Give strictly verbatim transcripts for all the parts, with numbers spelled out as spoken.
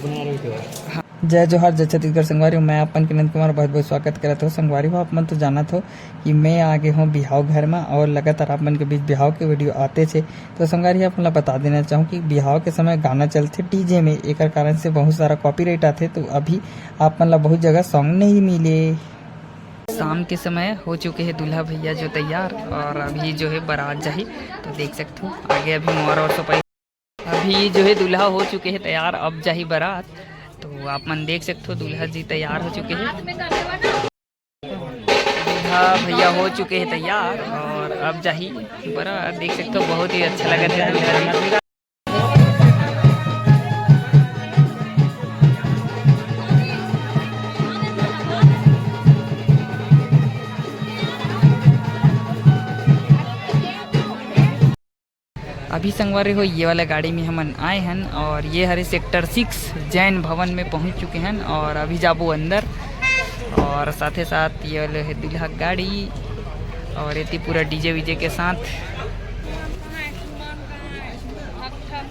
जय जोहार, जय छत्तीसगढ़ संगवारी हो, मैं अपन के नंद कुमार बहुत बहुत स्वागत करत हो। संगवारी हो, आप मन तो जानत हो कि मैं आ गे हों बिहाव घर में और लगातार आप मन के बीच बिहाव के वीडियो आते थे। तो संगवारी हो, आप मन ला बता देना चाहूँ कि बिहाव के समय गाना चलथे डीजे में, एकर कारण से बहुत सारा कॉपीराइट आथे। तो अभी आप मन ला बहुत जगह सॉन्ग नहीं मिले। शाम के समय हो चुके हैं दूल्हा भैया जो तैयार, और अभी जो है बारात जाही। तो देख सकते हो आगे अभी मोर और सपाई, अभी जो है दूल्हा हो चुके हैं तैयार, अब जाही बारात। तो आप मन देख सकते हो दूल्हा जी तैयार हो चुके हैं, दूल्हा भैया हो चुके हैं तैयार और अब जाही बारात। देख सकते हो बहुत ही अच्छा लगा था दूल्हा जी। अभी संगवारी हो, ये वाला गाड़ी में हमन आए हन और ये हरे सेक्टर सिक्स जैन भवन में पहुंच चुके हन और अभी जाबो अंदर। और साथे साथ ये वाले है दूल्हा गाड़ी और एती पूरा डीजे वीजे के साथ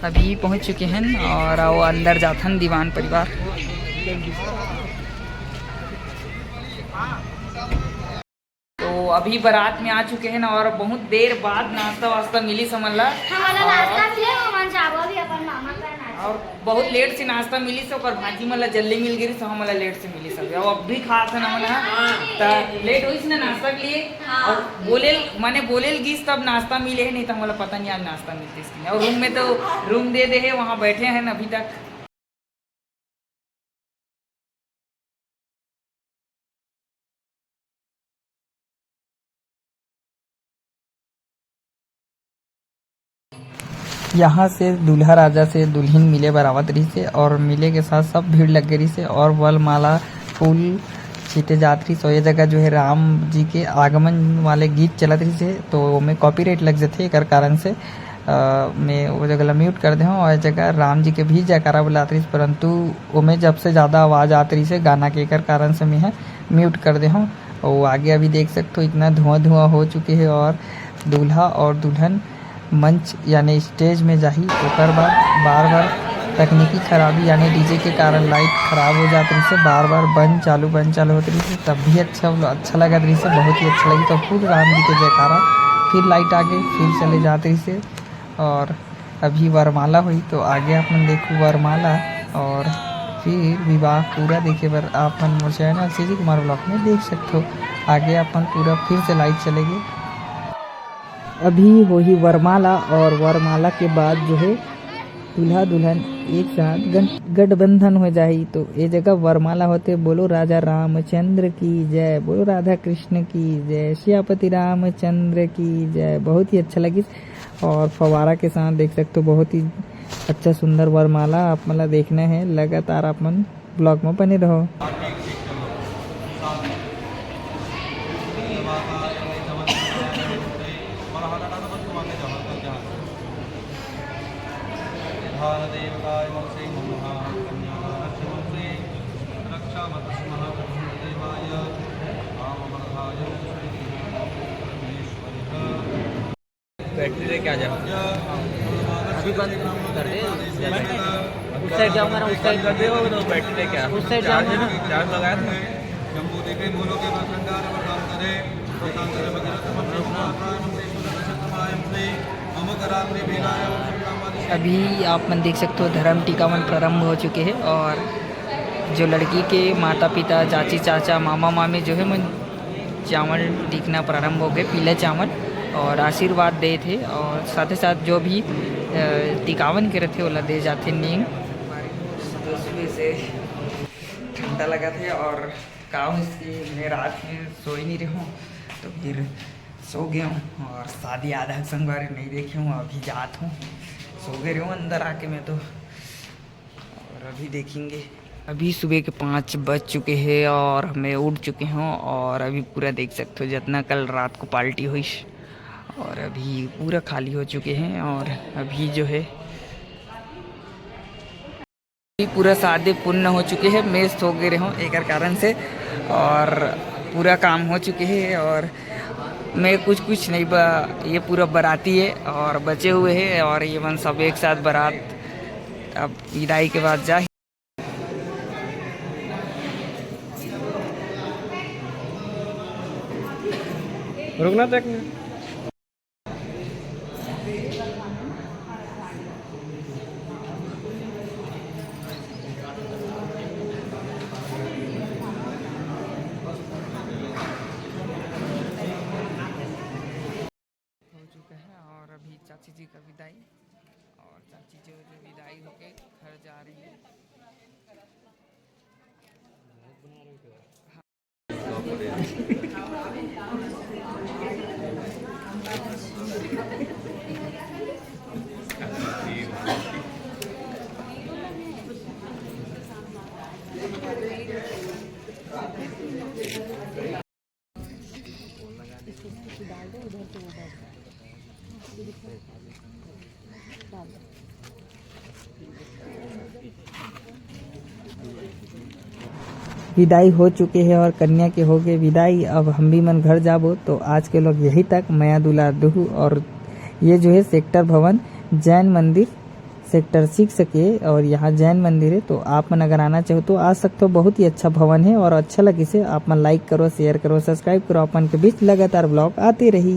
अभी पहुंच चुके हन और आओ अंदर जाथन दीवान परिवार। तो अभी बारात में आ चुके हैं ना, और बहुत देर बाद नाश्ता वास्ता मिली समझ ला। हमन ला नाश्ता मिले, हमन जाबो अभी अपन मामा कर नाश्ता। और बहुत लेट से नाश्ता मिली से, ओकर भांजी मन ला जल्दी मिल गिरी, तो हमन ला लेट से मिली सब। अब, अब भी खात हन हमन ह, त लेट होइस ना नाश्ता के लिए। हाँ। और बोले, माने बोले गिस तब नाश्ता मिले है, नहीं तो हमन ला पता नहीं आज नाश्ता मिलते इसके लिए। और रूम में तो रूम दे दे है, वहाँ बैठे हैं अभी तक। यहाँ से दूल्हा राजा से दुल्हिन मिले बर आवत रहिसे और मिले के साथ सब भीड़ लग गे रहिसे और वरमाला फूल छीटे जात रहिस। और ये जगह जो है राम जी के आगमन वाले गीत चलत रहिसे, तो ओमे कॉपीराइट लग जथे, एकर कारण से अ, मैं वो जगह ला म्यूट कर दे हूँ और ये जगह राम जी के भी जयकारा बुलात रहिस, परंतु ओमे जब से ज़्यादा आवाज़ आत रहिसे गाना के, एकर कारण से मैं ह म्यूट कर दे हूँ। और आगे अभी देख सकते हो इतना धुआं धुआं हो चुके हैं और दूल्हा और दुल्हन मंच यानी स्टेज में जाही, ओकर बाद बार बार तकनीकी खराबी यानी डीजे के कारण लाइट खराब हो जात रहिसे, बार बार बंद चालू बंद चालू होत रहिसे, तब भी अच्छा अच्छा लगत रहिसे, बहुत ही अच्छा लगी। तो फुल राम जी के जयकारा, फिर लाइट आ गई, फिर चले जात रहिसे। और अभी वरमाला हुई, तो आगे आप मन देखो वरमाला और फिर विवाह पूरा देखे बर आप मन मोर चैनल सीजी कुमार ब्लॉग में देख सकते हो। आगे आप मन पूरा फिर से लाइव चलेंगे। अभी होही वरमाला और वरमाला के बाद जो है दूल्हा दुल्हन एक साथ गं-, गठबंधन हो जाही। तो ये जगह वरमाला होते। बोलो राजा रामचंद्र की जय, बोलो राधा कृष्ण की जय, सियापति रामचंद्र की जय। बहुत ही अच्छा लगिस। और फव्वारा के साथ देख सकते हो, बहुत ही अच्छा सुंदर वरमाला आप मन ला देखना है। लगातार आप मन ब्लॉग में बने रहो। बैटरी लेके आ जा। अभी बंद कर दे। उस साइड जाऊंगा ना, उस साइड कर दे, वो तो बैटरी लेके आ। उस साइड जाऊंगा ना। चार्ज लगाया था। अभी आप मन देख सकते हो धर्म टीकावन प्रारंभ हो चुके हैं और जो लड़की के माता पिता, चाची चाचा, मामा मामी जो है मन चावल टीकना प्रारंभ हो गए, पीला चावल, और आशीर्वाद दे थे और साथ ही साथ जो भी अ, टिकावन के रथे ओला दे जाथे नींग। तो सुबह से ठंडा लगा थे और का हो इसकी मैं रात में सोई नहीं रहे हूँ, तो फिर सो गए हूँ और शादी आधा संगवारी नहीं देखे हूँ, अभी जात हूँ, सो गए रहे हूँ अंदर आके मैं तो। और अभी देखेंगे। अभी सुबह के पाँच बज चुके हैं और मैं उठ चुके हूँ और अभी पूरा देख सकते हो जितना कल रात को पार्टी हुई और अभी पूरा खाली हो चुके हैं और अभी जो है पूरा शादी पूर्ण हो चुके हैं। मैं सो गए रहे हूँ एकर कारण से और पूरा काम हो चुके हैं और मैं कुछ कुछ नहीं बा, ये पूरा बाराती है और बचे हुए हैं और ये मन सब एक साथ बारात अब विदाई के बाद जा रुकना, देखना। हो चुका है और अभी चाची जी का विदाई, और चाची जी जो विदाई होके घर जा रही है। विदाई हो चुके हे और कन्या के हो गए विदाई। अब हम भी मन घर जाबो। तो आज के vlog यही तक। मया दुलार दुहू। और ये जो है सेक्टर भवन जैन मंदिर सेक्टर सिक्स के, और यहाँ जैन मंदिर है, तो आप मन अगर आना चाहो तो आ सकते हो। बहुत ही अच्छा भवन है और अच्छा लगिस हे। आप मन like करो, share करो, subscribe करो। अपन के बीच लगातार vlog आते रही।